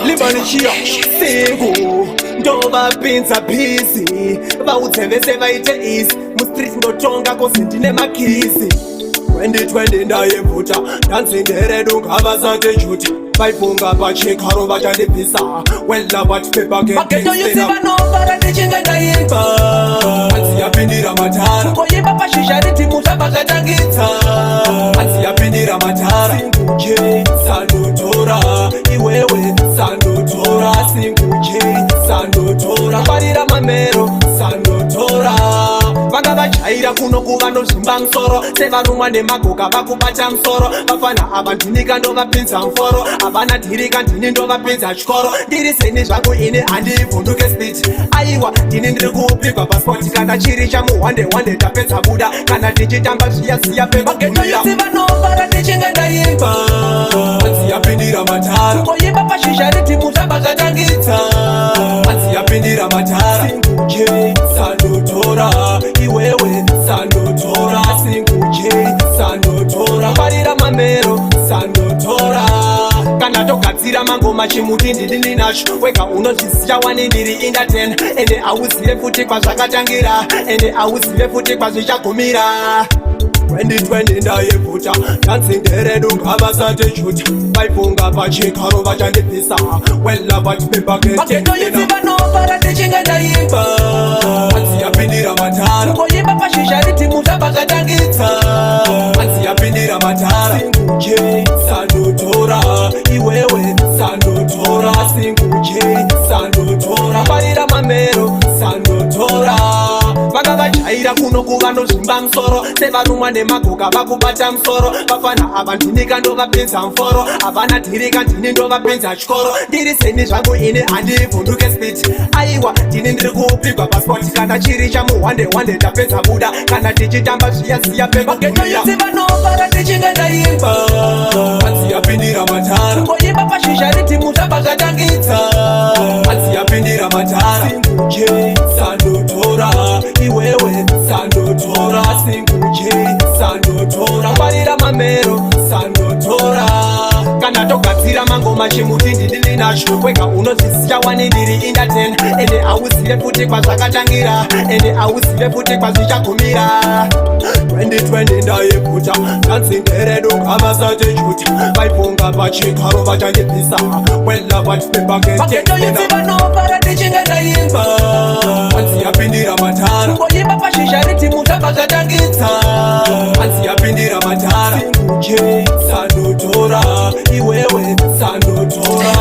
Libanishiya singu ndovapinza busy, vaudze vese vaite easy. Mustreet ndotonga 'cause ndine makeys. 2020 ndaimvuta, ndanzi nderedu, ngavasati juta. Vaifunga pachikaro vachandibvisa wela. Maghetto youth vanofara ndichinge ndaimba. Hanzi yapindira matara. Kungoimba pashizha riddim, zvabva zvatangidza. Hanzi yapindira matara. Single sandotora, iwewe sandotora. Single sandotora, farira mamero sandotora. Vanga vajaira kuno kuvanozvimba musoro sevarumwa nemagoka, vakubata musoro. Vafana ava ndinika ndovapinza muforo, havana dhirika, ndini ndovapinza chikoro. Ndiri seni zvangu ini, handivhunduke speech, aiwa, ndini ndiri kupigwa passport. Kana chiri chamuhwande wande, tapedza buda. Kana tichitamba zviya siya. Maghetto youth vanofara ndichinge ndaimba. Hanzi yapindira matara. Kungoimba pashizha riddim, zvabva zvatangidza. Hanzi yapindira matara. Single sandotora, iwewe sandotora. Single sandotora, farira mamero sandotora. Kana togadzira mangoma, chimuti ndini ndinacho. Wega unozviziya wani, ndiri entertain. Ende auzive futi kwazvakatangira, ende auzive futi kwazvichagumira. 2020 ndaibvuta, ndanzi nderedu, ngavasati juta. Vaifunga pachikaro vachandibvisa wela. Maghetto youth vanofara ndichinge ndaimba. Hanzi yapindira matara. Kungoimba pashizha riddim, zvabva zvatangidza. Hanzi yapindira matara. Single sandotora, iwewe sandotora. Single sandotora, farira mamero sandotora. Vanga vajaira kuno kuvanozvimba musoro sevarumwa nemagoka, vakubata musoro. Vafana ava ndinika ndovapinza muforo, havana dhirika, ndini ndovapinza chikoro. Ndiri seni zvangu ini, handivhunduke speech, aiwa, ndini ndiri kupigwa passport. Kana chiri chamuhwande wande, tapedza buda. Kana tichitamba zviya siya. Maghetto youth vanofara ndichinge ndaimba. Hanzi yapindira matara. Kungoimba pashizha riddim, zvabva zvatangidza. Hanzi yapindira matara. Single sandotora, iwewe sandotora. Single sandotora, farira mamero sandotora. Kana togadzira mangoma, chimuti ndini ndinacho. Wega unozviziya wani, ndiri entertain. Ende auzive futi kwazvakatangira, ende auzive futi kwazvichagumira. 2020 ndaibvuta, ndanzi nderedu, ngavasati juta. Vaifunga pachikaro vachandibvisa wela. Maghetto youth vanofara ndichinge ndaimba. Hanzi yapindira matara. Kungoimba pashizha riddim, zvabva zvatangidza. Hanzi yapindira matara. Single sandotora, iwewe sandotora.